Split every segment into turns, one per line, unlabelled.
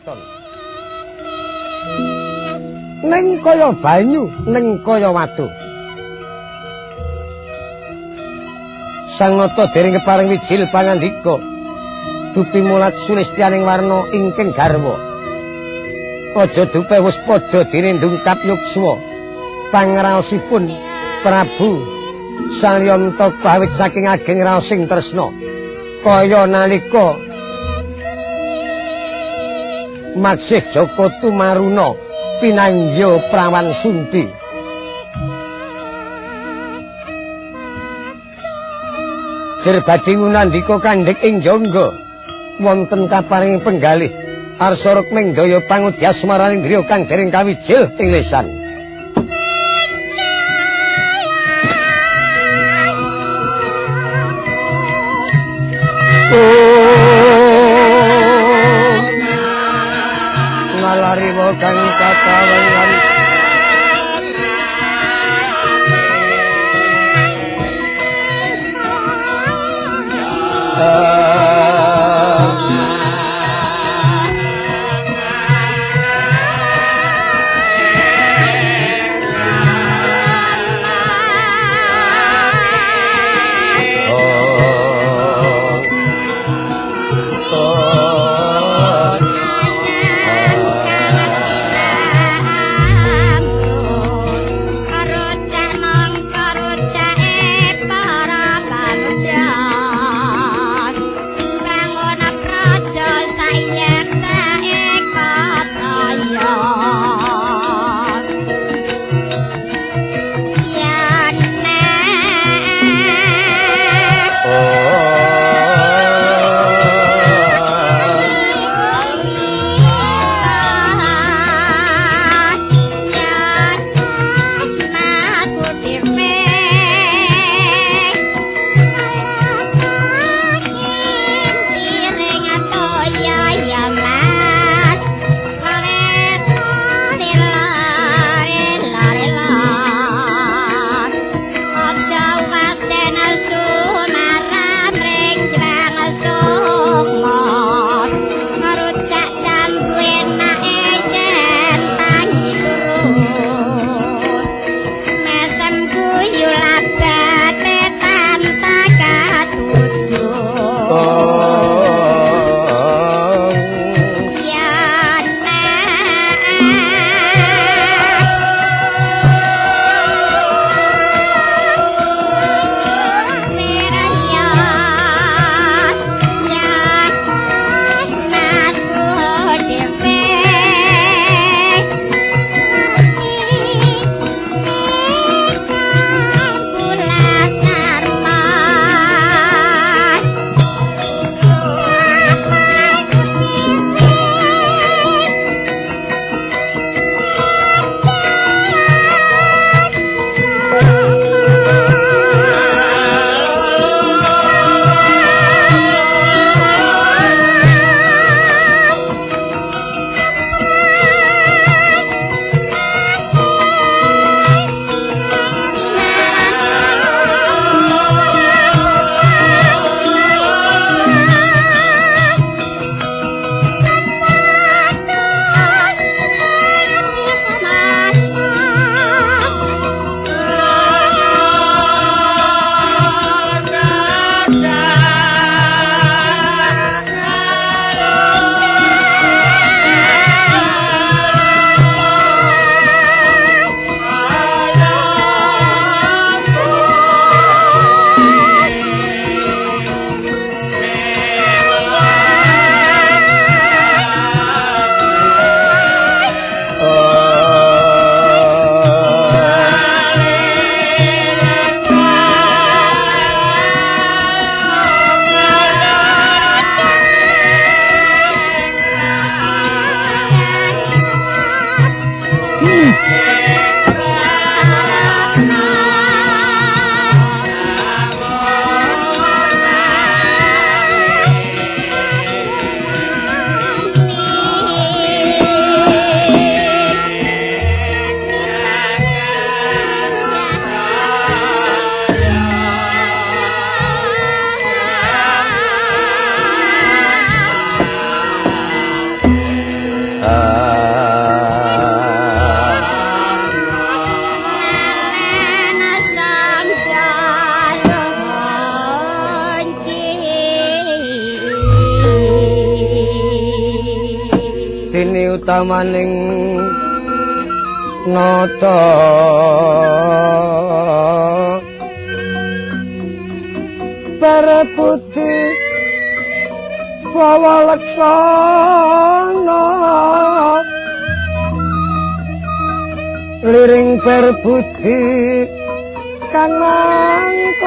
kraton. Ning kaya banyu, ning kaya watu. Sangata dereng kepareng wijil pangandika. Dupi mulat sulistyaning warna ingkang garwa. Aja dupe wis padha dene ndungkap yukswa. Pangraosipun Prabu Salyanta kawit saking ageng raosing tresna. Kaya nalika Maksih Jaka Tumaruna pinangya Prawan Sunti. Jer badhe ngunandika kandhek ing jangga wonten kaparing penggalih arsa rukming daya pangudyasmaraning griya kang dereng kawijil ing lesan. Ngalariwa kang katawengan Dene utamaning nata para putih bawa laksana liring berbudi kang mangkono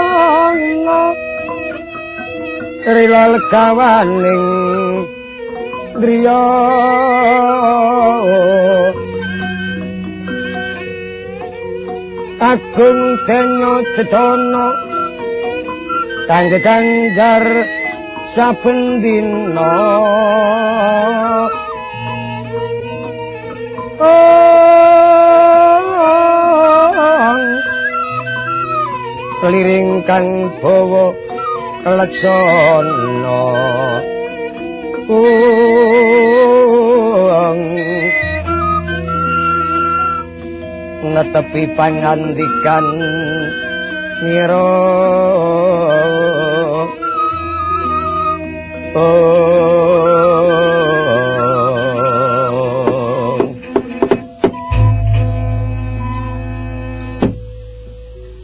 rila legawaning griya agung denya dedana kanggo ganjar saben dina. Liring kang bawa laksana netepi pangandikan ngira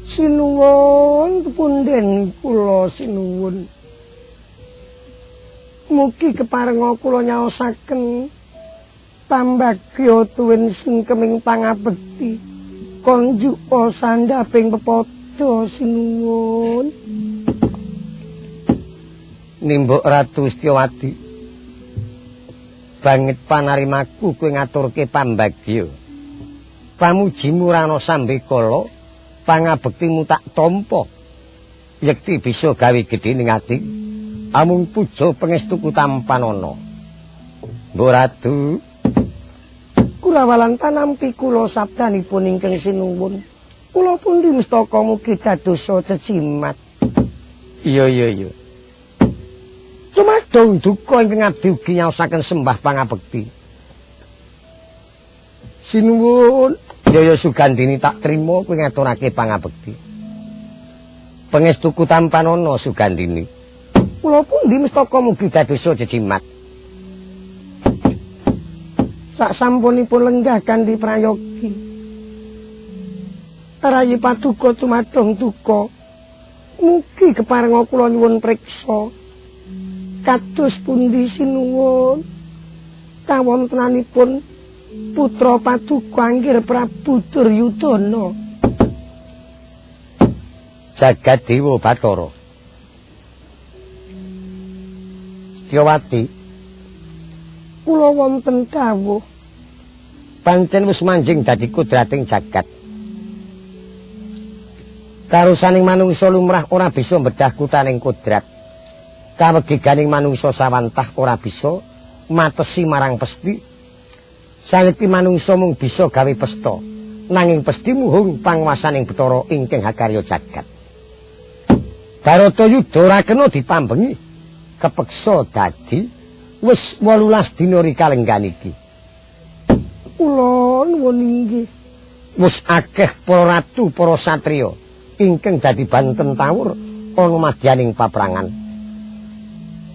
Sinuwun punden kula sinuwun. Mugi keparenga kula nyaosaken pambagya tuwin sungkeming pangabekti konjuka sandhaping pepada sinuwun. Nimbuk Ratu Setyawati, banget panarimaku kowe ngaturke pambagya. Pamujimu rana sambekala, pangabektimu tak tampa. Yekti bisa gawe gedhe ning ati. Amung puja pangestuku tampanana. Mbok Ratu, kulawalan panampi kula sabdanipun ingkang sinuwun. Kula pundi mustaka mugi dadosa cecimat. Iya iya iya. Cumadong duka ingkang abdi ugi nyaosaken sembah pangabekti. Sinuwun, Jaya Sugandini tak trima kowe ngaturake pangabekti. Pangestuku tampanana Sugandini. Kula pundi mustaka mugi dadosa jejimat. Sak sampunipun lenggah kanthi prayogi. Rayi paduka cumadong duka. Mugi keparenga kula nyuwun priksa. Kados pundi sinuwun kawontenanipun putra paduka Anggir Prabu Duryudana. Jagat Dewa Bathara. Setyawati, kula wonten dawuh. Pancen wis manjing dadi kodrating jagat. Karusaning manungsa lumrah ora bisa mbedah kutaning kodrat. Kawegiganing manungsa sawantah ora bisa matesi marang pesti. Sayekti manungsa mung bisa gawe pesta, nanging pesti muhung panguwasaning Bathara ingkang hakarya jagat. Baratayuda ora kena dipambengi, kepeksa dadi wis 18 dina rikalenggan iki. Kula nuwun inggih. Wis akeh para ratu, para satriya ingkang dadi banten tawur ana madyaning paprangan.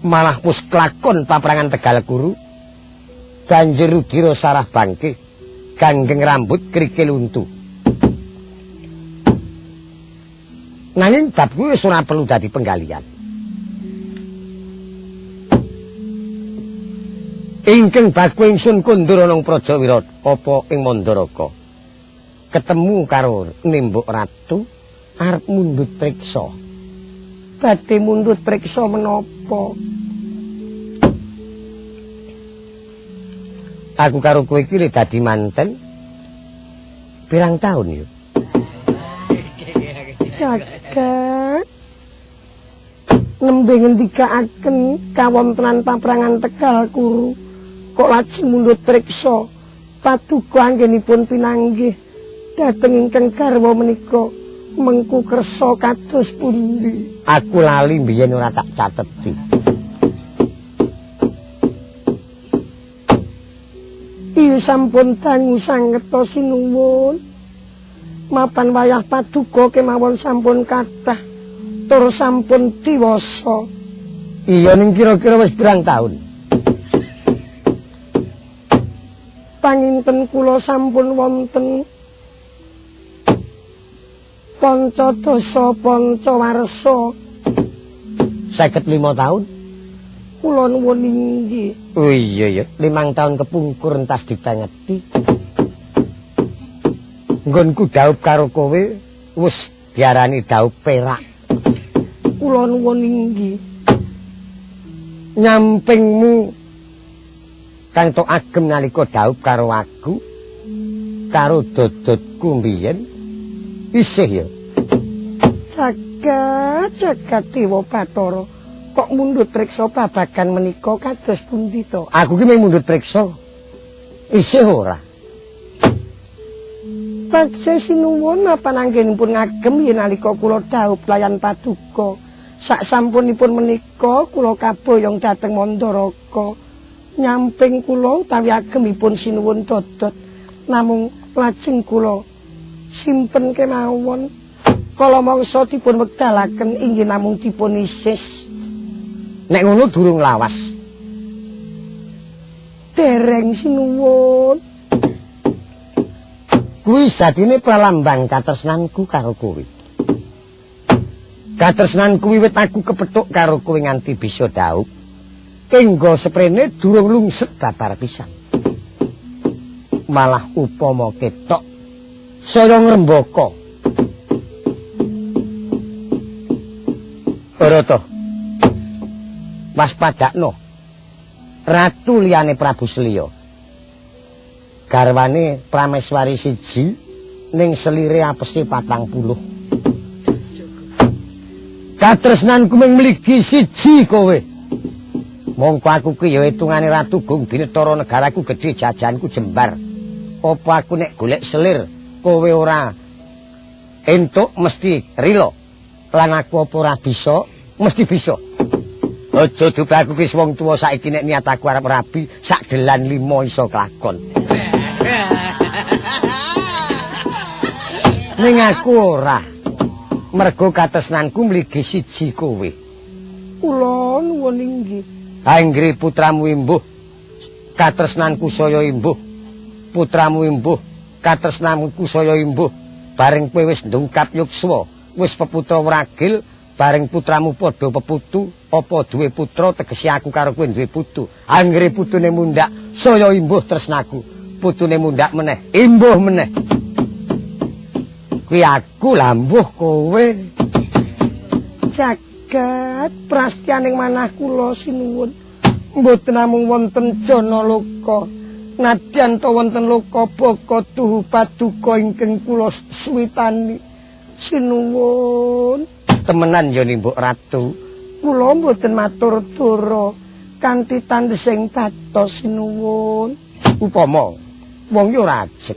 Malah wis klakon paprangan Tegal Kuru. Banjir Rudira sarah bangke, ganggeng rambut krikil untu. Nanging bab kuwi wis ora perlu dadi penggalian. Ingkang baku ingsun kondur ana Praja Wirata apa ing Mandaraka. Ketemu karo Nimbuk Ratu arep mundhut priksa. Badhe mundhut priksa menapa? Aku karo kowe iki dadi manten pirang taun yo? Jagat nembe ngendikaaken kawontenan paprangan Tegal Kuru kok lajeng mundhut priksa paduka anggenipun pinanggih dhateng ingkang garwa menika mengku kersa kados pundi? Aku lali mbiyen ora tak cateti. Inggih sampun dangu sanget to sinuwun. Mapan wayah paduka kemawon sampun kathah tur sampun diwasa. Iya ning kira-kira wis pirang taun? Panginten kula sampun wonten pancadasa pancawarsa. 55 taun. Kula nuwun inggih. Oh iya ya, 5 tahun kepungkur entas dipengeti. Nggonku dhaup karo kowe wis diarani dhaup perak. Kula nuwun inggih. Nyampingmu kang tok agem nalika dhaup karo aku karo dodotku mbiyen isih ya. Jagat jagat Dewa Bathara. Kok mundhut priksa babagan menika kados pundi to? Aku ki mung mundhut priksa. Isih ora. Taksih sinuwun napa anggenipun ngagem yen nalika kula dhaup layan paduka. Sak sampunipun menika kula kaboyong dhateng Mandaraka. Nyamping kula utawi agemipun sinuwun dodot namung lajeng kula simpen kemawon. Kala mangsa dipun wekdalaken inggih namung dipun isis. Nek ngono durung lawas. Dereng sinuwun. Kuwi satine pralambang katresnanku karo kowe. Katresnanku wiwit aku kepethuk karo kowe nganti bisa dhaup. Engga seprene durung lungset babar pisan. Malah upama ketok saya ngrembaka. Ora to. Waspadakno ratu liyane Prabu Seliya. Garwane Prameswari siji ning selire apese 40. Katresnanku mung mligi siji kowe. Mongko aku ki ya hitungane Ratu Gung Binetara negaraku gedhe jajahanku jembar. Apa aku nek golek selir kowe ora entuk mesti rila. Lan aku apa ora bisa mesti bisa. Aja dupe aku ki wong tuwa saiki nek niat aku arep rabi sak delan 5 iso kelakon. Ning aku ora. Mergo katresnanku mligi siji kowe. Kula nuwun inggih. Anggri putramu imbuh katresnanku saya imbuh. Putramu imbuh katresnanku saya imbuh. Bareng kowe wis ndungkap yukswa, wis peputra wragil, bareng putramu padha peputu, apa duwe putra tegese aku karo kowe duwe putu. Anggere putune mundhak saya imbuh tresnaku. Putune mundhak meneh, imbuh meneh. Kuwi aku lambuh kowe. Jagat prastyaning manah kula sinuwun. Mboten namung wonten jana loka, nadyan ta wonten loka baka tuhu paduka ingkang kula suwitani. Sinuwun. Temenan ya Mbok Ratu. Kula mboten matur dara kanthi tandhesing batos sinuwun. Upama wong yo ora ajeg.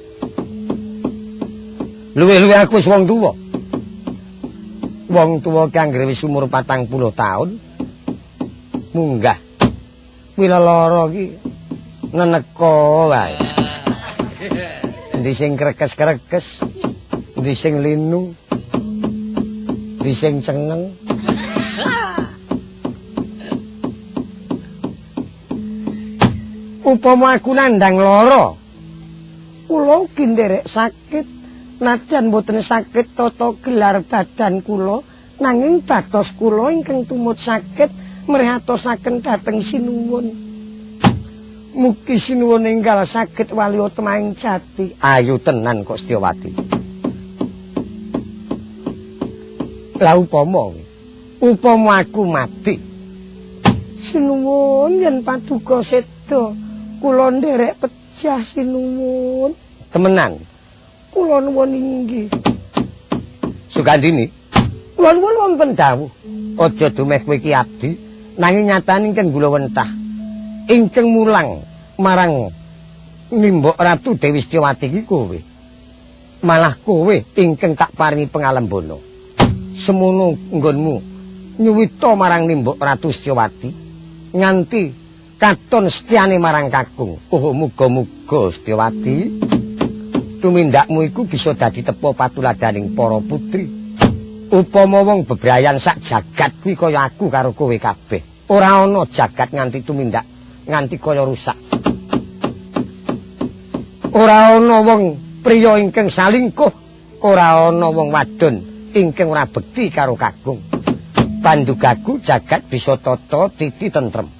Luwih-luwih aku wis wong tuwa. Wong tuwa ki anggere wis umur 40 taun munggah. Kuwi lelara ki neneka wae. Endi sing krekes-krekes, endi sing linu, endi sing cengeng. Upama aku nandhang lara, kula ugi nderek sakit. Nadyan mboten sakit tata gelar badan kula, nanging batos kula ingkang tumut sakit mrihatosaken dhateng sinuwun. Mugi sinuwun enggal saged waliya temaing jati. Ayu tenan kok Setyawati. Lah upama aku mati, sinuwun yen paduka seda kula nderek pejah sinuwun. Temenan. Kula nuwun inggih. Sugandini, kula nuwun wonten dawuh. Aja dumeh kowe iki abdi, nanging nyatane ingkang gula wentah. Ingkang mulang marang Nimbok Ratu Dewi Setyawati iki kowe. Malah kowe ingkang tak paringi pangalembana. Semono nggonmu nyuwita marang Nimbok Ratu Setyawati nganti Katon setyane marang kakung. Oh, muga-muga Setyawati tumindakmu iku bisa dadi tepa patuladaning para putri. Upama wong bebrayan sak jagat kuwi kaya aku karo kowe kabeh. Ora ana jagat nganti tumindak nganti kaya rusak. Ora ana wong priya ingkang salingkuh, ora ana wong wadon ingkang ora bekti karo kakung. Pandugaku jagat bisa tata titi tentrem.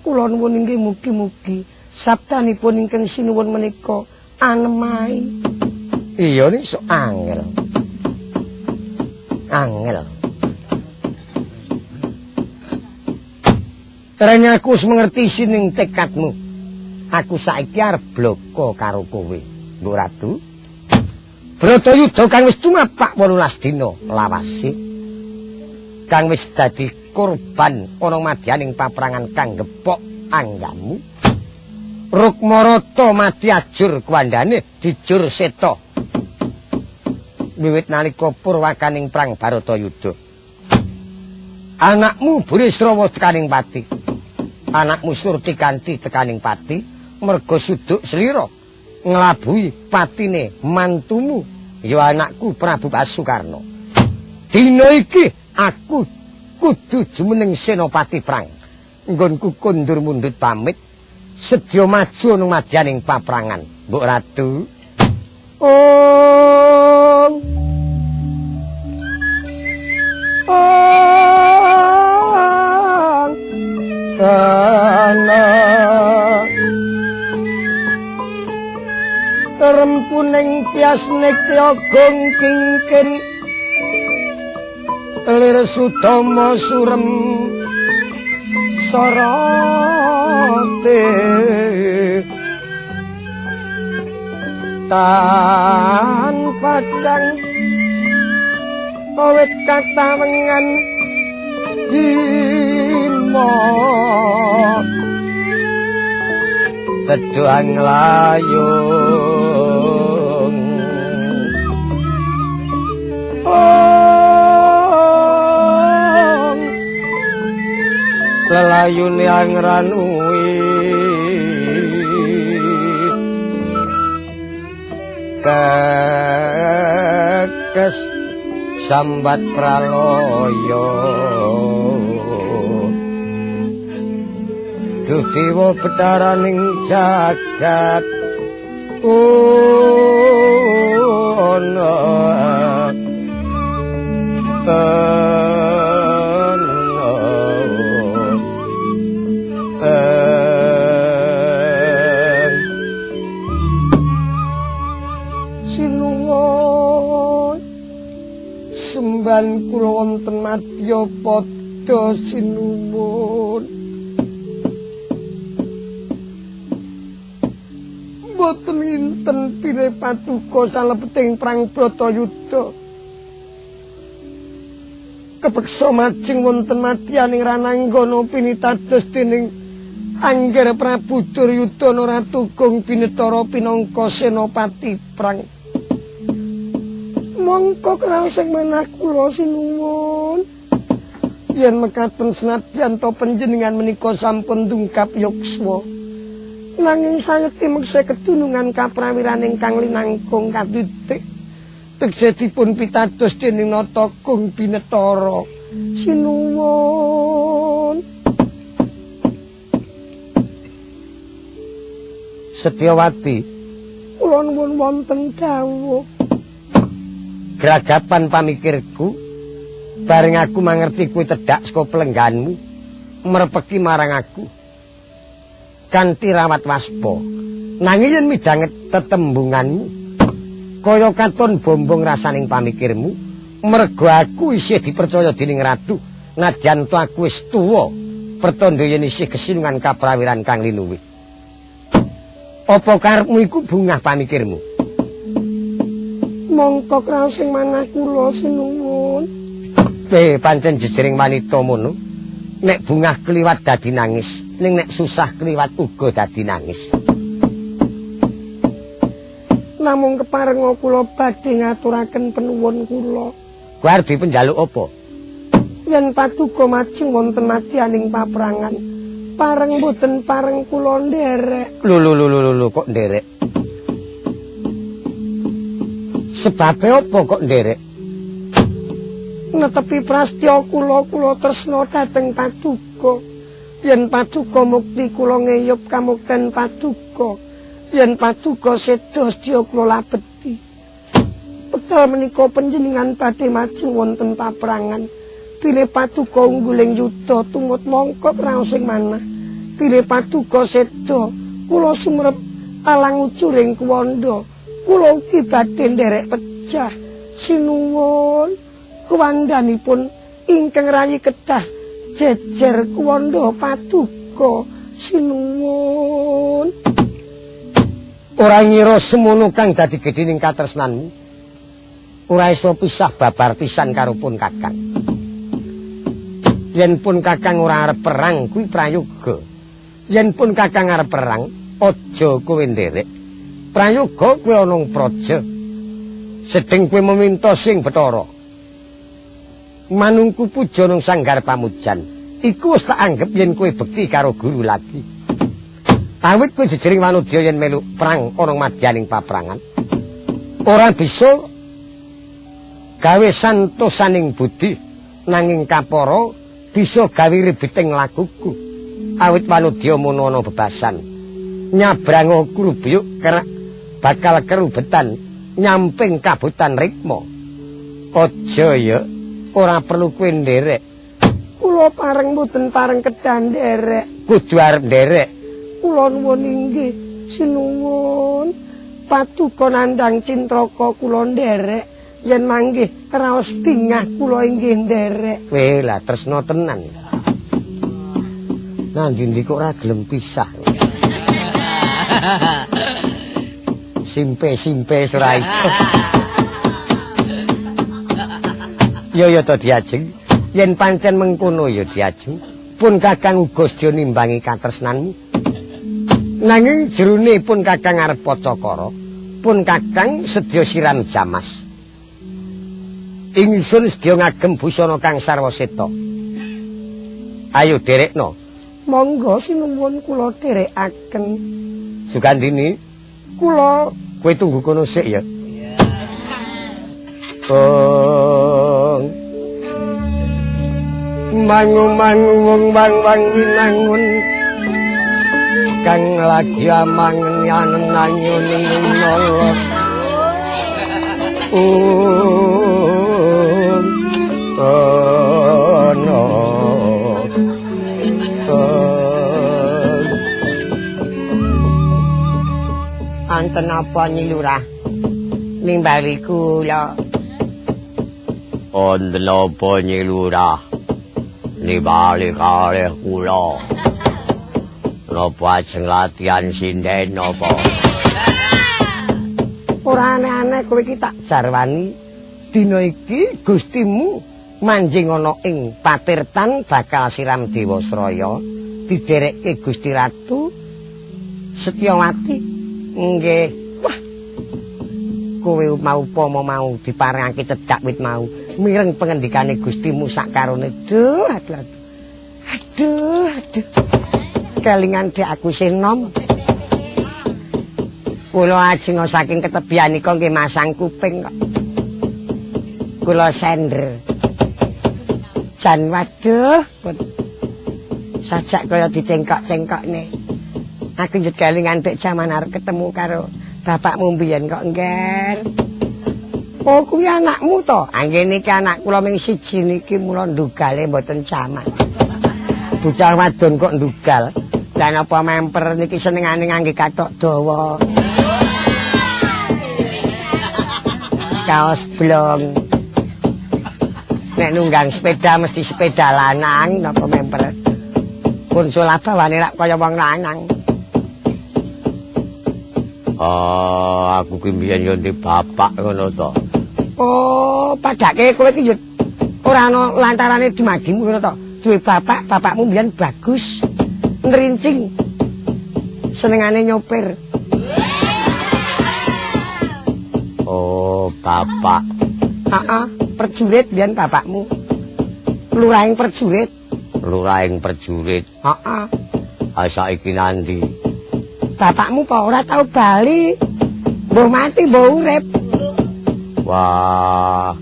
Kula nuwun inggih mugi-mugi sabdanipun ingkang sinuwun menika anemai. Iya ning sok angel. Angel. Rene aku wis mengerti sining tekadmu. Aku saiki arep bloko karo kowe, Mbok Ratu. Bratayuda kang wis tumapak 18 dina lawase. Kang wis dadi korban ana madyaning paprangan kang gepok anggamu. Rukmarata mati ajur kuwandane dijur seta. Wiwit nalika purwakaning perang Bharatayuda. Anakmu Burisrawa tekaning pati. Anakmu Surtikanti tekaning pati merga suduk slira nglabuhi patine mantumu ya anakku Prabu Basukarna. Dina iki aku kudu jumeneng senopati perang. Nggonku kondur mundhut pamit sedya maju nang madyaning paprangan. Mbok Ratu. Oh. Oh. Ana rempuning tias nitya gong kingkin lir sudama surem sorote tan pacang kawit katawengan hima teduhan layung ong lelayune angranui kekes sambat pralaya. Duh dewa betaraning jagat ana sinuwun semban kula wonten madya padha sinuwun. Mboten nginten pilih patuko salebeting perang Bratayuda. Kepeksa majeng wonten madyaning rananggana pinitados dening Angger Prabu Duryudana Ratu Gong Binetara pinangka senopati perang. Mongko kraos ing manah kula sinuwun. Yen mekaten senadyan to panjenengan menika sampun dungkap yukswa. Nanging sayekti meksa kedunungan kaprawiran ingkang linangkung kadidik tegese dipun pitados dening Nata Gong Binetara. Sinuwun. Setyawati, kula nuwun wonten dawuh. Gragapan pamikirku bareng aku mangerti kuwi tedhak saka pelengganmu merpeki marang aku kanthi rawat waspa. Nanging yen midhanget tetembunganmu kaya katon bombong rasaning pamikirmu, merga aku isih dipercaya dening ratu nadyan to aku wis tuwa, pertandha yen isih kesinungan kaprawiran kang linuwih. Apa karepmu iku bungah pamikirmu? Mongko kraos ing manah kula sinuwun. Pancen jejering wanita mono. Nek bungah kliwat dadi nangis, ning nek susah kliwat uga dadi nangis. Namung keparenga kula badhe ngaturaken penuwun kula. Kuwi arep dipenjaluk apa? Yen paduka majeng wonten madyaning paprangan, Pareng mboten pareng kula nderek. Lho lho lho lho lho kok nderek? Sebabe apa kok nderek? Netepi prastya kula, kula tresna dhateng paduka. Yen paduka mukti kula ngeyup kamukten paduka. Yen paduka seda sedya kula labeti. Wekdal menika panjenengan badhe majeng wonten paprangan. Bilih paduka ungguling yuda tumut mongkok raosing manah. Bilih paduka seda kula sumerep alang ucuring kuwanda. Kula ugi badhe nderek pejah. Sinuwun kuwandhanipun ingkang rayi kedah jejer kuwanda paduka. Sinuwun. Ora ngira semono kang dadi gedhening katresnanmu. Ora iso pisah babar pisan karo pun kakang. Yen pun kakang ora arep perang kuwi prayoga. Yen pun kakang arep perang, aja kowe nderek. Prayoga kowe ana ing praja. Sedeng kowe meminta sing Bathara. Manungku puja nang sanggar pamujan. Iku wis tak anggep yen kowe bekti karo guru lagi. Awit kowe jejering wanudya yen melu perang ana madyaning paprangan. Ora bisa gawe santosaning budi nanging kapara bisa gawe ribeting lakuku. Awit wanudya mono ana bebasan. Nyabrango krubiyuk kerak bakal kerubetan nyamping kabutan rikma. Aja ya, ora perlu kowe nderek. Kula pareng mboten pareng kedah nderek. Kudu arep nderek. Kula nuwun inggih, sinuwun. Paduka nandhang cintraka kula nderek. Yen manggih raos bingah kula inggih nderek. Weh lah tresna tenan. Nang ndi kok ora gelem pisah. Simpe-simpe ora iso. Ya ya to diajeng. Yen pancen mengkono ya diajeng. Pun kakang uga sedya nimbangi katresnanmu. Nanging jerone pun kakang arep pacakara. Pun kakang sedya siram jamas. Ingsun sedya ngagem busana kang sarwa seta. Ayo derekno. Monggo sinuwun kula derekaken. Sugandini, kula kowe tunggu kono sik ya. Iya. Ong. Mangu-mangu wong wang-wang winangun kang lagi amangen yanenanyu ning nala. Ono anten apa Nyi Lurah nimbali kula? Wonten apa Nyi Lurah nimbali kalih kula? Napa ajeng latihan sinden napa? Ora aneh-aneh kowe iki tak jarwani. Dina iki Gustimu manjing ana ing patirtan bakal siram Dewasraya diderekke Gusti Ratu Setyawati. Nggih. Wah. Kowe mau upama mau diparengake cedhak wit mau mireng pengendikane Gustimu sakarone. Duh, aduh aduh. Aduh, aduh. Kelingan dek aku isih nom. Kula ajeng saking ketebian nika nggih masang kuping kok. Kula sender. Jan waduh, sajak kaya dicengkok-cengkokne. Aku njet kelingan dek jaman arep ketemu karo bapakmu mbiyen kok, Ngger. Oh, kuwi anakmu to? Nggih niki anak kula ming siji niki mula ndugale mboten jaman. Bocah wadon kok ndugal. Lah napa memper niki senengane ngangge kathok dawa. Kaos blong. Nek nunggang sepeda mesti sepeda lanang napa memper. Pun sulabawane rak kaya wong lanang. Oh, aku ki mbiyen yo ndek bapak ngono to. Oh, padake kowe ki yo ora ana lantarane dumadimu ngono to. Duwe bapak, bapakmu mbiyen bagus. Ngrincing. Senengane nyopir. Oh, bapak. Heeh, prajurit mbiyen bapakmu. Lurahing prajurit. Lurahing prajurit. Heeh. Ha saiki nandi? Bapakmu pa ora tau bali. Mbok mati mbok urip. Wah.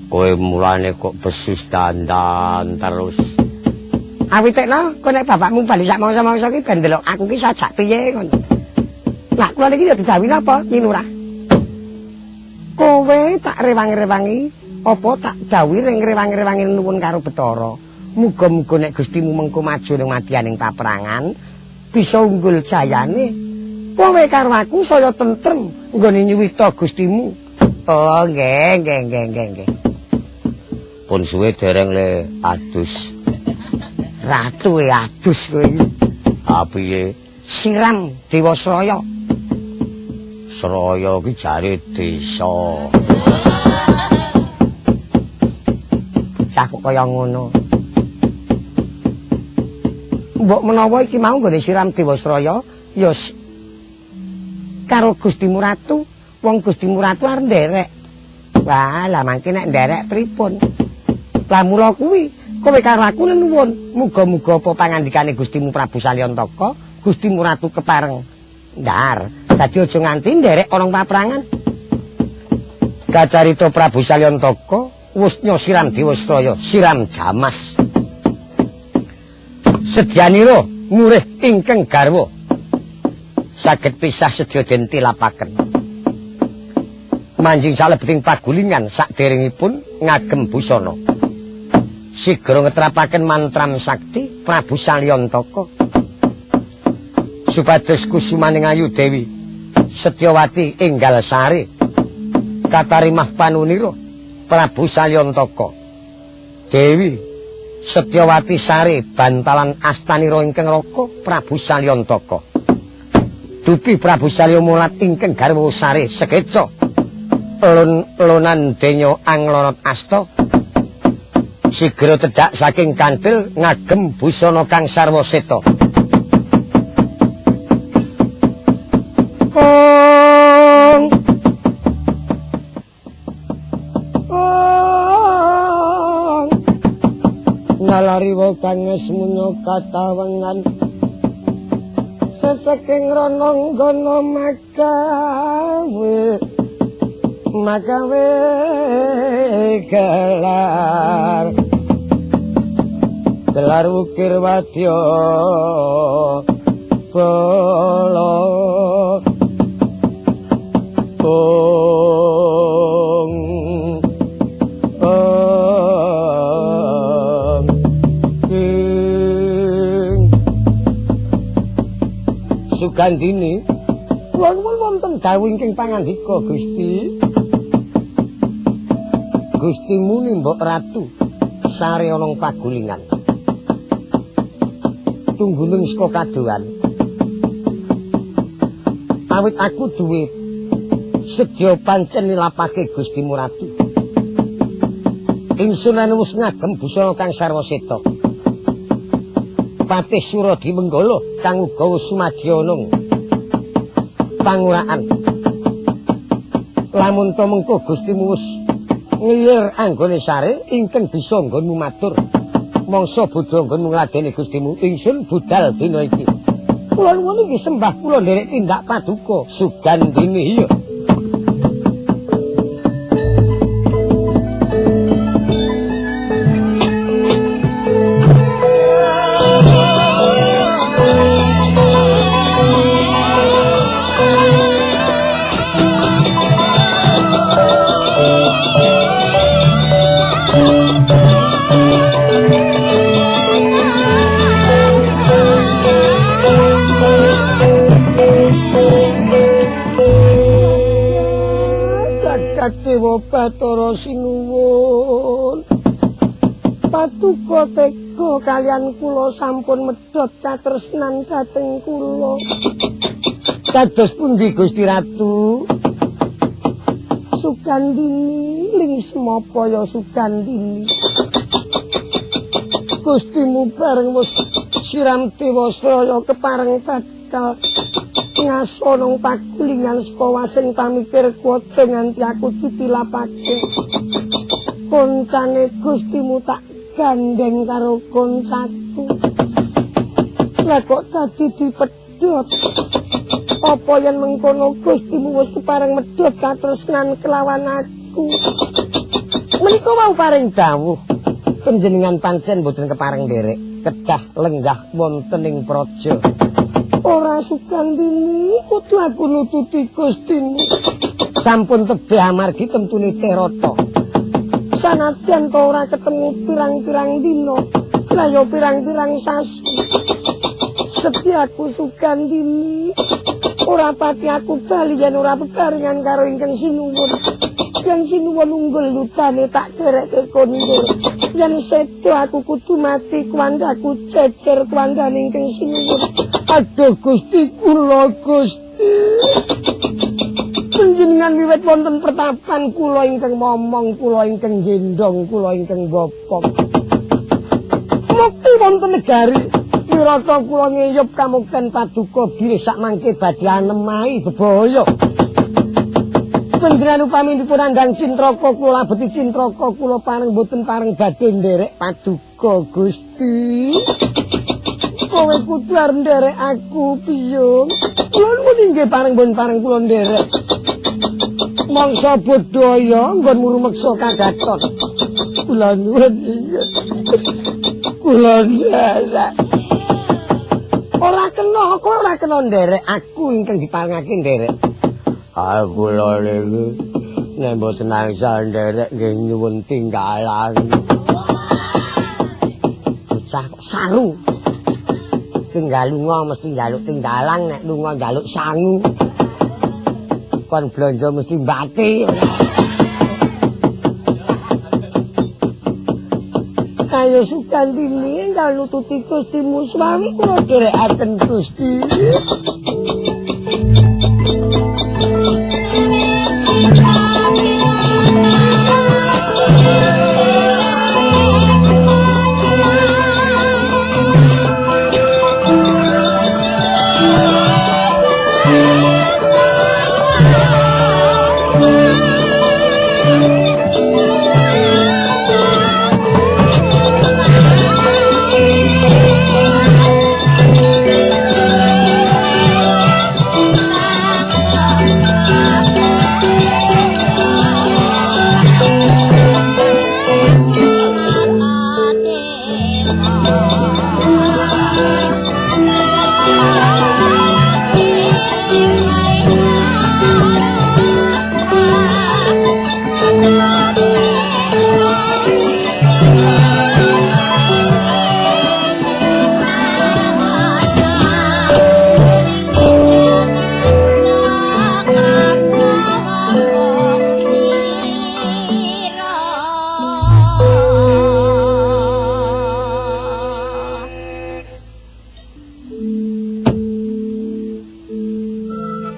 Kowe mulane kok besus dandan terus. Awit tekno, kowe nek bapakmu bali sak mangsa-mangsa ki ben ndelok aku ki sajak piye ngono. Lah kula niki ya didhawuhi napa, Nyi Lurah? Kowe tak rewang-rewangi, apa tak dawuhi ring rewang-rewangi nuwun karo Bathara. Muga-muga nek Gustimu mengko maju ning madyaning paperangan bisa unggul jayane. Kowe karo aku saya tentrem nggone nyuwita Gustimu. Oh, nggih, nggih, nggih, nggih, nggih. Pun suwe dereng le adus. Ratu e adus kowe iki. Ha piye? Siram Dewasraya. Sraya ki jare desa. Bocah kok kaya ngono. Mbok menawa iki mau nggone siram Dewasraya ya karo Gustimu Ratu, wong Gustimu Ratu arep nderek. Wah, lah mangke nek nderek pripun? Lah mula kuwi kowe karo aku nenuwun, muga-muga apa pangandikane Gustimu Prabu Salyantaka, Gustimu Ratu kepareng ndar. Dadi aja nganti nderek ana paperangan. Kacarita Prabu Salyantaka wis siram Dewasraya, siram jamas. Sedyanira murih ingkang garwa saged pisah sedya den tilapaken. Manjing salebeting pagulingan saderengipun ngagem busana. Sigra ngetrapaken mantram sakti Prabu Salyantaka supados kusumaning ayu Dewi Setyawati enggal sare katarimah panunira Prabu Salyantaka. Dewi Setyawati sare bantalan astanira ingkang raka Prabu Salyantaka. Dupi Prabu Salya mulat ingkang garwa sare sekeca lon-lonan denya anglorot asta. Sigra tedhak saking kantil ngagem busana kang sarwa seta. Ong ong nalariwa kang semunya katawengan seseking rana nggana magawe magawe gelar gelar ukir wadya bala ong ong ing Sugandini kula nuwun wonten dawuh ingkang pangandika Gusti. Gusti muni Mbok Ratu sare ana pagulingan. Tungguning saka kadohan. Awit aku duwe sedya pancen nilapake Gustimu Ratu. Ingsun wis ngagem busana kang sarwa seta. Patih Suradi Menggala kang uga wis sumadya nang panguraan. Lamun to mengko Gustimu wis nglilir anggone sare ingkang bisa nggonmu matur. Mangsa bodho nggonmu ngladeni Gustimu, ingsun budal dina iki. Kula nuwun inggih sembah kula nderek tindak paduka Sugandini iya. Dewa Bathara sinuwun. Paduka tega kalian kula sampun medhot katresnan dhateng kula. Kados pundi Gusti Ratu? Sugandini ling semapa ya Sugandini. Gustimu bareng wis siram Dewasraya kepareng bakal ngasono pakulingan saka wasing pamikir kuwaja nganti aku ditilapake. Koncane Gustimu tak gandeng karo koncaku. Lah kok dadi dipedhot? Apa yen mengkono Gustimu wis kepareng medhot katresnan kelawan aku? Menika wau paring dawuh panjenengan pancen mboten kepareng nderek kedah lenggah wonten ing praja. Ora Sukandini, kudu aku nututi Gustimu. Sampun tebih amargi temtune Terata. Sanadyan ta ora ketemu pirang-pirang dina, lah ya pirang-pirang sasi. Setiaku Sukandini, ora pati aku bali yen ora bebarengan karo ingkang sinuwun. Yen sinuwun unggul yudane tak kerekke kondur. Yen sedo aku kudu mati kuwandaku jejer kuwandane ingkang sinuwun. Aduh Gusti kula Gusti. Panjenengan wiwit wonten pertapan kula ingkang momong, kula ingkang gendong, kula ingkang bopong. Mukti wonten negari Wirata kula ngeyup kamukten paduka bilih sakmangke badhe anemahi bebaya. Panjenengan upami dipun andhang cintraka kula labeti cintraka kula pareng boten pareng badhe nderek paduka Gusti. Kowe kudu arep nderek aku piyung. Kula nuwun inggih pareng boten pareng kula nderek. Mangsa bodaya nggonmu rumeksa kadaton. Kula nuwun inggih. Kula nderek. Ora kena, kowe ora kena nderek aku ingkang diparengake nderek. Ah kula niku nek mboten angsal nderek nggih nyuwun tinggalan. Bocah kok saru. Tinggal lunga mesti njaluk tinggalan, nek lunga njaluk sangu. Kon blonjo mesti mbati. Ayo Sukandini enggal nututi Gustimu swawi kula derekaken Gusti.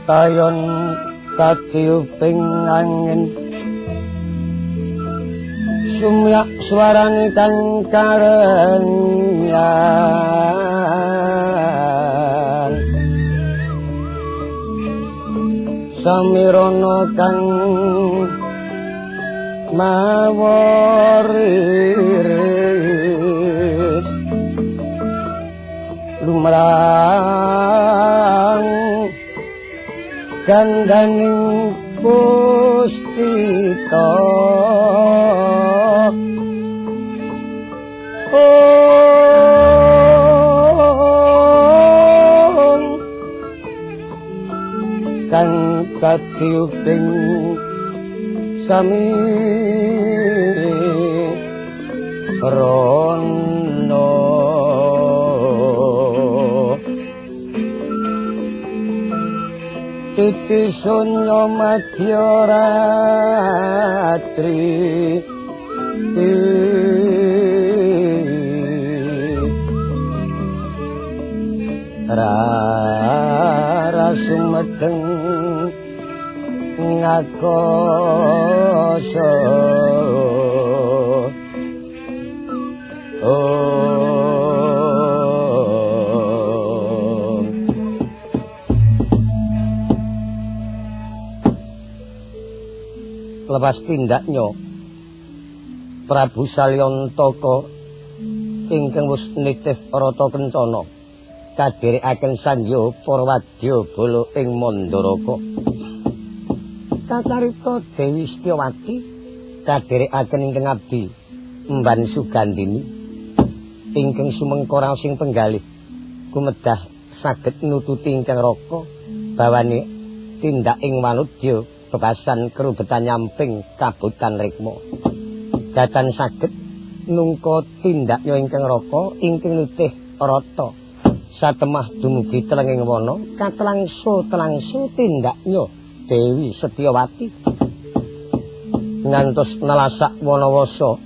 Kayon katiuping angin sumyak suarane kang karengan samirana kang mawar iris lumrang gandaning pustita. Om kang katiuping sami rono titi sunyo madya ratri rara sumedeng ngakasa. Lepas tindaknya Prabu Salyantaka ingkang wis nitih rata kencana Kadherekaken sandya para wadya bala ing Mandaraka. Kacarita Dewi Setyawati kadherekaken ingkang abdi Mban Sugandini ingkang sumengko raos ing penggalih kumedah saged nututi ingkang raka bawane tindak ing wanudya bebasan kerubetan nyamping kabutan rikma. Datan saged nungka tindaknya ingkang raka ingkang nitih rata. Satemah dumugi telenging wana katelangsu-telangsu tindaknya Dewi Setyawati ngantos nelasak wanawasa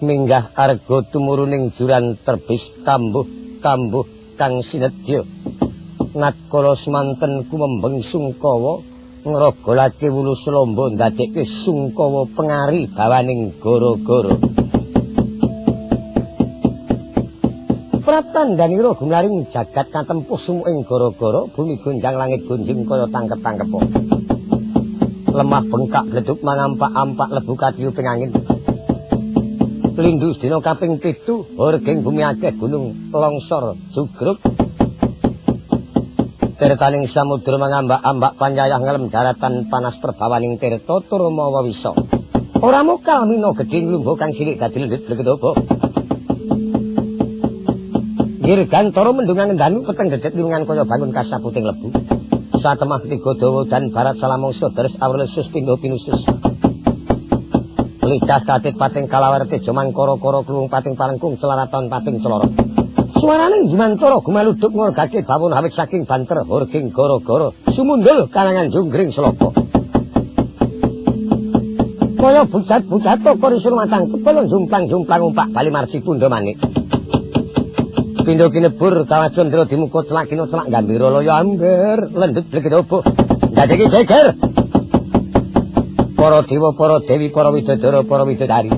minggah arga tumuruning juran terbis kambuh-kambuh kang sinedya. Natkala semanten kumembeng sungkawa ngrogolake wulu selombo ndadekke sungkawa pengari bawaning gara-gara. Pratandanira gumlaring jagat katempuh sumuking gara-gara bumi gonjang langit gonjing kaya tangkep-tangkepa. Lemah bengkak bleduk mangampak-ampak lebu katiyuping angin. Lindhu sedina kaping 7 horging bumi akeh gunung longsor jugruk. Tirtaning samudra mangambak-ambak panyayah ngelem daratan panas perbawaning tirta tur mawa wisa. Ora mokal mina gedhe nglumba kang cilik dadi lendhut blegedobo. Dirgantara mendungan ndanu peteng dedet liwengan kaya bangun kasaputing lebu. Satemah ketiga dawa dan barat salamangsa deres awrelesus pindha pinusus. Lidah katit pating kalawar teja mangkara-kara kluwung pating palengkung celaraton pating celoro. Suarane jumantara gumaluduk ngorgake bawana awit saking banter horging gara-gara sumundul kalangan junggring selaka. Kaya bujat-bujat korisun matang kepel jumplang-jumplang umpak bali marci pundha manik. Pindha kinebur kawacandra dimuka celak kina celak gambira laya amber lendhut blegedobo ndadeki geger. Para dewa, para dewi, para widodara, para widodari,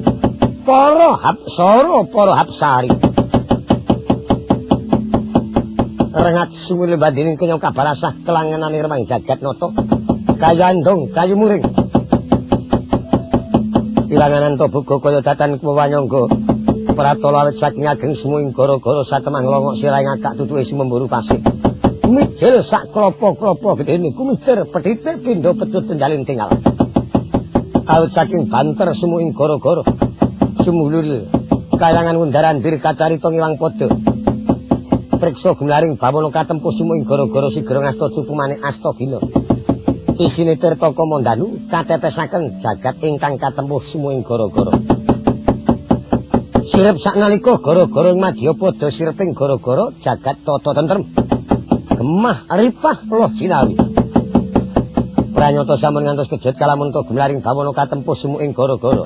para hapsara, para hapsari. Rengat sumile bandining kenya kabalasah kelangenane remang jagat nata kayu andong kayu muring. Ilanganan tobuga kaya datan kuwanyangga pratala awit saking ageng sumuing gara-gara satemah nglongok sirahe ngakak tutuke sumemburu pasir. Mijil sak klopo-klopo gedene kumitir pedhite pindha pecut penjalin tinggal. Awit saking banter sumuing gara-gara sumulul kayangan undaran-dir kacarita ngilang padha. Priksa gumlaring bawana katempuh sumuing gara-gara sigra ngasta cupu manik asta gina. Isine tirta kamandanu katetesaken jagat ingkang katempuh sumuing gara-gara. Sirep saknalika gara-gara ing madyapada sireping gara-gara jagat tata tentrem. Gemah ripah loh jinawi. Pranyata sampun ngantos kejut kalamunta gumlaring bawana katempuh sumuking gara-gara.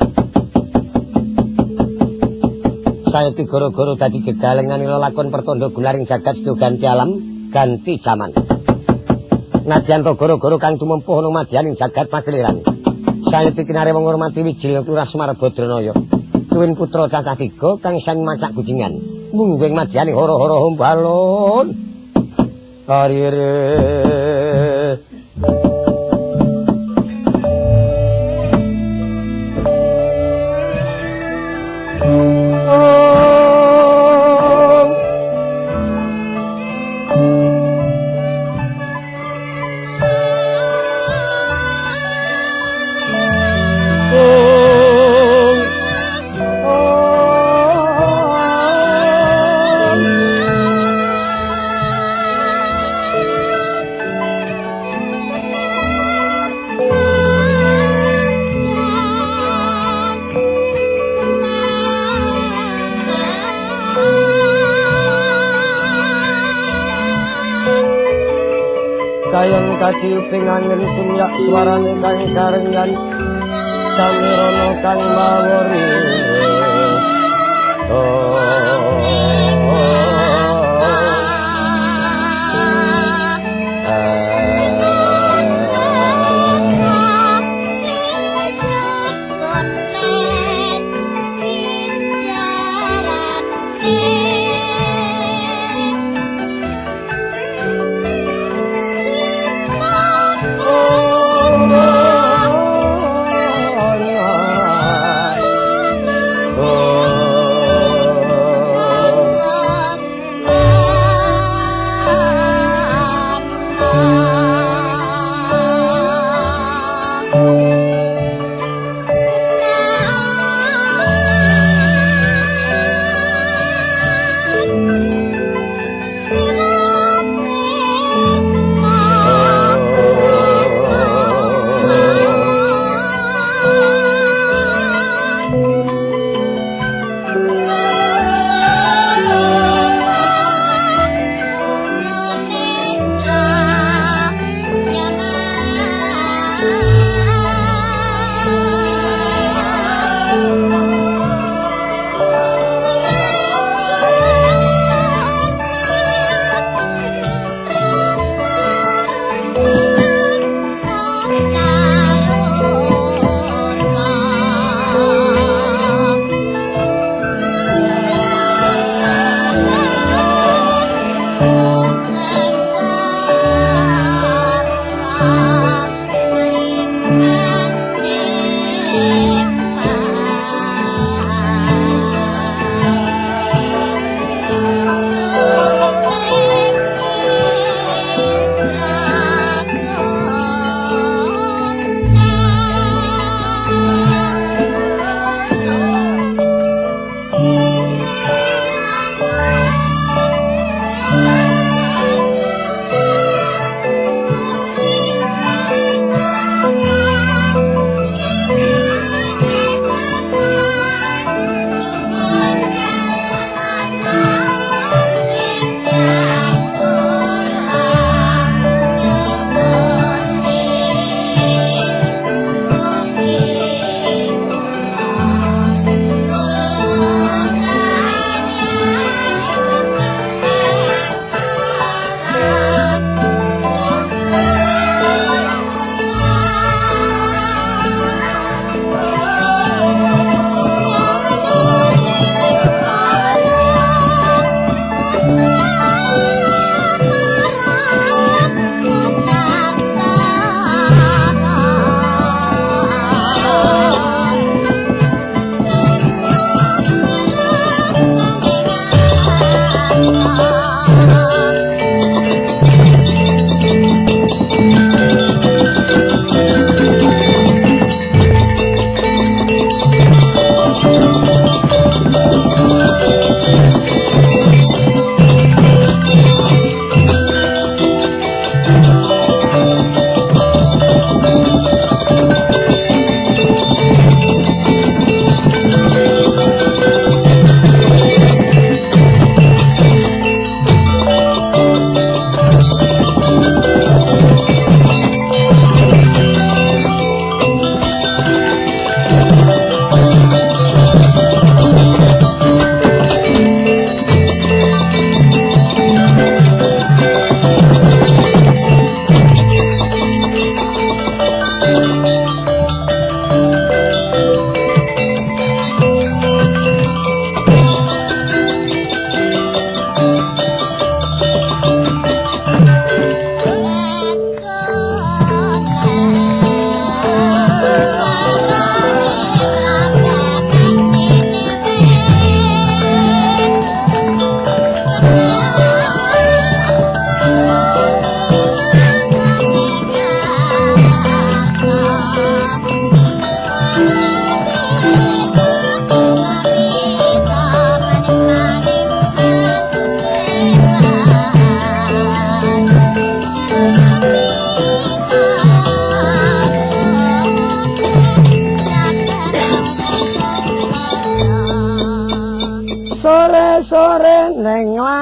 Sayekti gara-gara dadi gegalengan lelakon pertanda gumlaring jagat sedaya ganti alam, ganti jaman. Nadyan to gara-gara kang tumempuh ana madyaning jagat pakeliran. Sayekti kinare wong ngurmati Wijil Lurah Semar Badranaya. Tuwin putra cacah tiga kang sami macak kucingan. Mungguing madyane horo-horo hombalon. Arire kayon katiuping angin sumyak suarane kang karengyan kang kang mawori. Oh.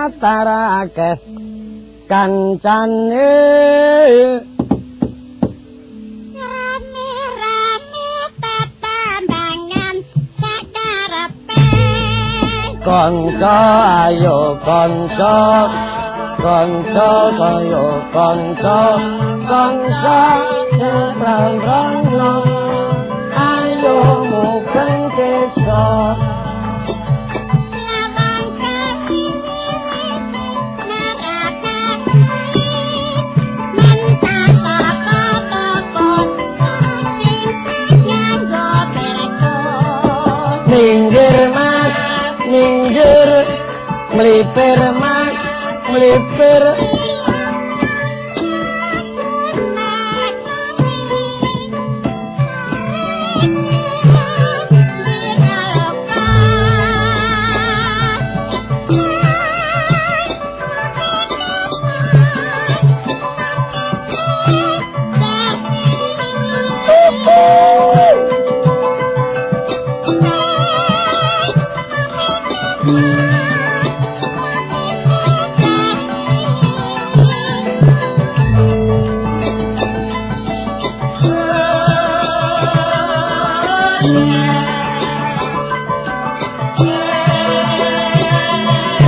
latar akeh kancane.
Rame-rame tetembangan sakarepe.
Kanca ayo kanca, kanca ayo kanca, kanca sembrono ayo mubeng desa.
Lawang kaki narakake mentas saka toko sing nganggo perko.
Minggir mas, minggir, mlipir mas, mlipir.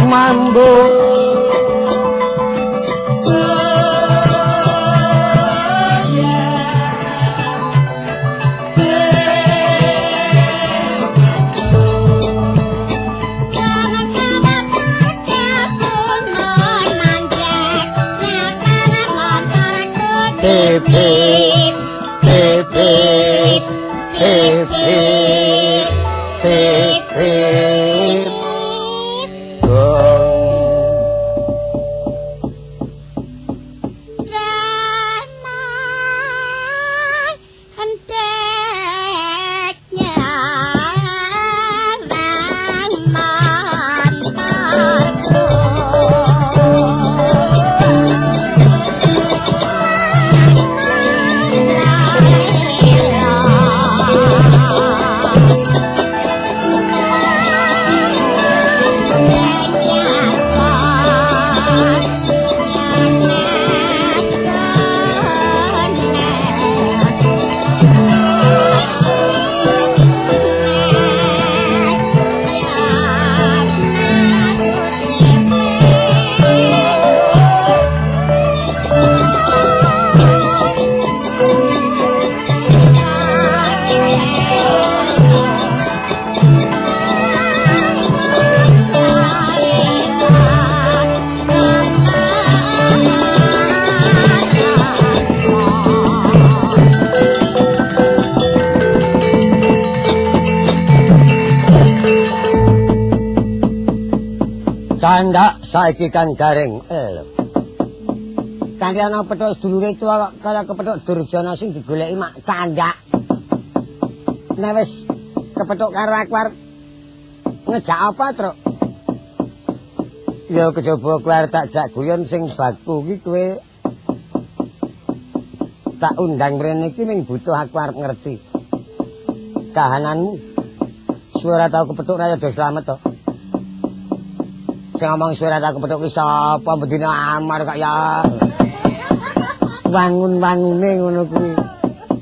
Mambu P P P P P P P Candak saiki kan garing. Lho. Kanthi ana pethuk sedulure tuwa kaya kepethuk Durjana sing digoleki mak candak. Nek wis kepethuk karo aku arep ngejak apa, Truk? Ya kejaba kowe arep tak jak guyon sing baku iki kowe tak undang mrene iki ming butuh aku arep ngerti kahananmu. Suwe ora tau kepethuk ra ya do slamet to. Sing ngomong suwe ora tau kepethuk ki sapa bendina amar kok ya. Wangun-wangune ngono kuwi.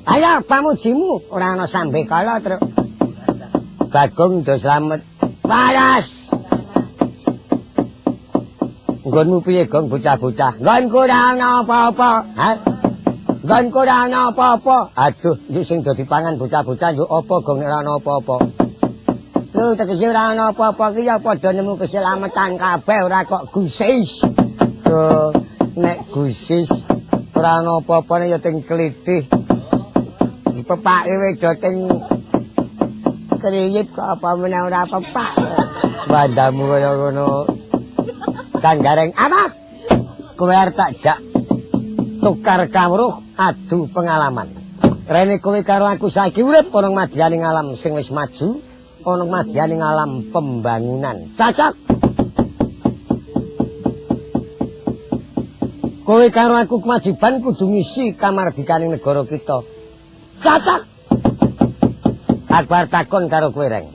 Ayo pamujimu ora ana sambekala, Truk. Bagong do slamet. Waras. Nggonmu piye, Gong, bocah-bocah? Nggonku ora ana apa-apa. Ha? Nggonku ora ana apa-apa. Aduh, njuk sing do dipangan bocah-bocah njuk apa, Gong, nek ora ana apa-apa. Lho, tegese ora ana apa-apa ki ya padha nemu keselamatan kabeh ora kok gusis. Lho, nek gusis ora ana apa-apane ya teng klithih. Dipepake wedo teng kriyip kok apa meneh ora pepak. Bandamu kaya ngono. Kang Gareng, apa? Kowe arep tak jak tukar kawruh adu pengalaman. Rene kowe karo aku saiki urip ana madyaning alam sing wis maju, ana madyaning alam pembangunan. Cocok. Kowe karo aku kewajiban kudu ngisi kamardikaning negara kita. Cocok. Aku arep takon karo kowe, Reng.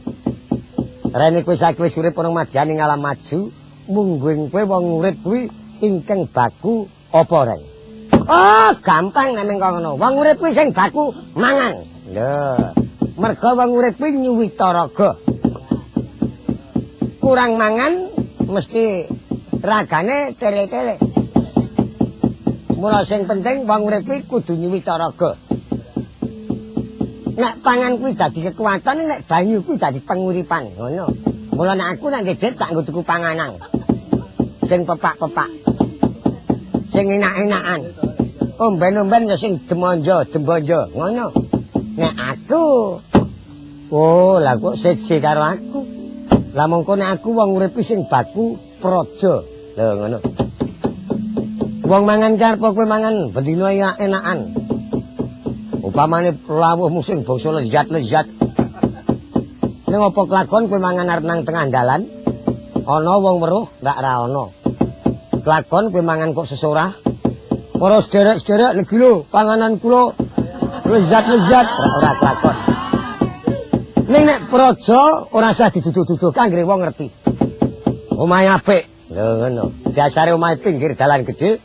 Rene kowe saiki wis urip ana madyaning alam maju, Mungguing kowe wong urip kuwi ingkang baku apa reng? Oh, gampang nek mengko ngono. Wong urip kuwi sing baku mangan. Lho, merga wong urip kuwi nyuwita raga. Kurang mangan mesti ragane tele-tele. Mula sing penting wong urip kuwi kudu nyuwita raga. Nek pangan kuwi dadi kekuatan, nek banyu kuwi dadi penguripan, ngono. Mula nek aku nek ndek tak nggo tuku panganan. Sing pepak-pepak. Sing enak-enakan. Omben-omben ya sing demonjo, dembonjo, ngono. Nek aku, oh lah kok seje karo aku. Lah mongko nek aku wong urip sing baku praja. Lho ngono. Wong mangan ki arep kowe mangan bendina enak-enakan. Upamane lawuhmu sing bangsa lezat-lezat. Ning apa kelakon kowe mangan arep nang tengah dalan? Ana wong weruh rak ra ana. Kelakon kowe mangan kok sesorah. Para sederek-sederek legi lho panganan kula lezat-lezat ora kelakon. Ning nek praja ora usah diduduh-duduh anggere wong ngerti. Omahe apik. Lho ngono. Dasare omahe pinggir dalan gedhe.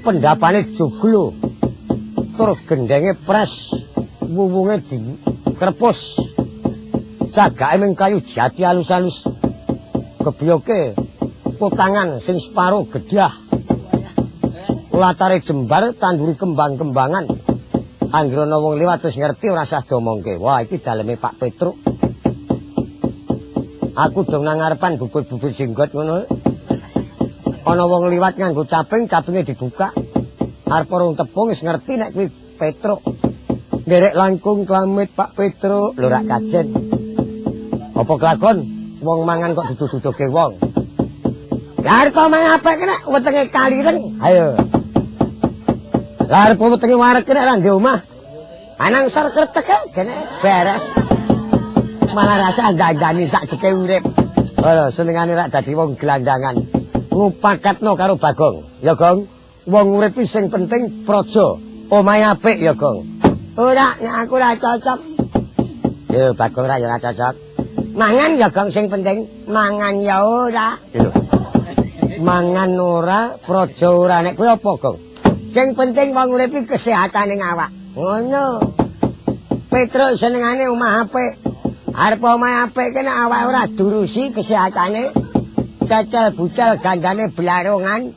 Pendapane joglo. Tur gendenge pres, wuwunge dikrepus. Cagake ming kayu jati alus-alus. Gebyoke potangan sing separo gedah. Latare jembar tanduri kembang-kembangan. Anggere ana wong liwat wis ngerti ora usah diomongke. Wah, iki daleme Pak Petruk. Aku dong nang ngarepan bubur-bubur jenggot ngono. Ana wong liwat nganggo caping, capinge dibuka. Arep rong tepung wis ngerti nek kuwi Petruk. Nderek langkung klamit Pak Petruk, lho rak kajen. Apa kelakon wong mangan kok duduh-duduhke wong. Lah arep mangan apik nek wetenge kalireng. Ayo. Lah arep wetenge wareg nek ra ndek omah. Anang sor kreteke gene beres. Malah rasa dandani sak jeke urip. Lho senengane rak dadi wong gelandangan. Ngupakatno karo Bagong. Ya Gong, wong urip sing penting praja. Omahe apik ya Gong. Ora, nek aku ora cocok. Yo Bagong ra ya ora cocok. Mangan ya Gong sing penting, mangan ya ora. Lho. Mangan ora, praja ora. Nek kowe apa Gong? Sing penting wong urip iki kesehatane awak. Ngono. Petruk senengane omah apik. Arep omahe apik ki nek awake ora durusi kesehatane, cecel bucel gandane blarungan.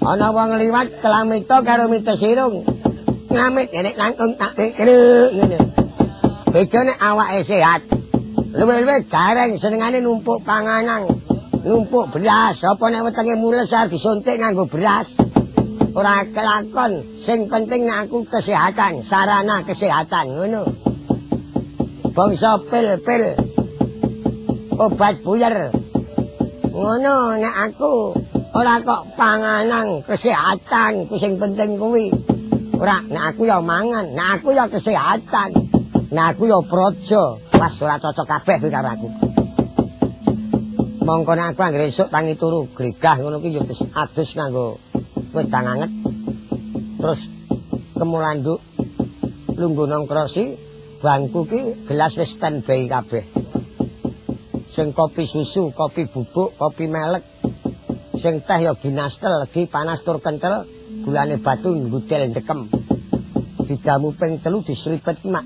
Ana wong liwat kelamita karo mites irung. Ngamit nek langkung tak pikir ngene. Beda nek awake sehat. Luwih-luwih gareng senengane numpuk panganan, numpuk beras. Apa nek wetenge mules arep disuntik nganggo beras. Ora kelakon, sing penting nek aku kesehatan, sarana kesehatan ngono. Bangsa pil-pil, obat buyer. Ngono nek aku ora kok panganan, kesehatan ku sing penting kuwi. Ora, nek aku ya mangan, nek aku ya kesehatan, nek aku ya praja. Wah, ora cocok kabeh kuwi karo aku. Mongko nek aku anggere esuk tangi turu gregah ngono ki ya wis adus nganggo wedang anget. Terus kemulanduk lungguh nang krosi, bangku ki gelas wis standby kabeh. Sing kopi susu, kopi bubuk, kopi melek. Sing teh ya ginastel, legi panas tur kentel, gulane batu nggudel ndekem. Didamu ping 3 dislipet ki mak.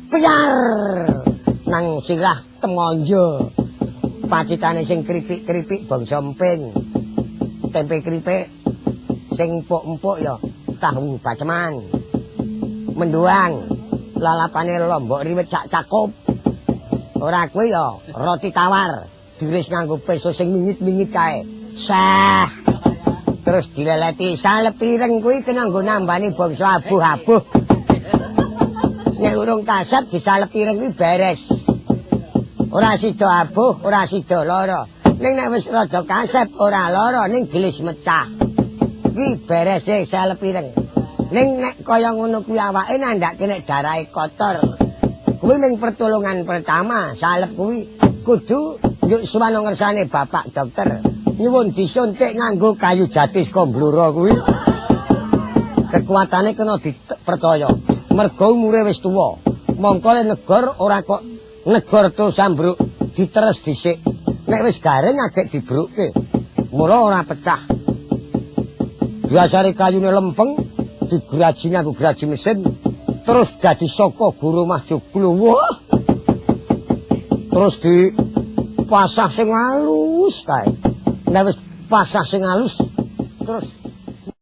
Piar! Nang sirah temonjo. Pacitane sing keripik-keripik bangsa emping. Tempe keripik sing empuk-empuk ya tahu baceman. Menduang lalapane lombok riwit sak cakup. Ora kuwi ya roti tawar diris nganggo peso sing mingit-mingit kae. Sah. Terus dileleti salep ireng kuwi kena nggo nambani bangsa abuh-abuh. Nek urung kasep disalep ireng kuwi beres. Ora sida abuh, ora sida lara. Ning nek wis rada kasep ora lara ning gelis mecah. Kuwi berese salep ireng. Ning nek kaya ngono kuwi awake nandhake nek darahe kotor. Kuwi ming pertolongan pertama, salep kuwi kudu njuk suwana ngersane bapak dokter. Nyuwun disuntik nganggo kayu jati saka Blora kuwi. Kekuatane kena dipercaya. Merga umure wis tuwa. Mongko le negor ora kok negor terus ambruk, diteres dhisik. Nek wis garing agek dibrukke. Mula ora pecah. Biasane kayune lempeng digraji nganggo graji mesin terus dadi saka guru Mahjoglo. Wah. Terus dipasah sing halus kae. Nek wis pasah sing halus terus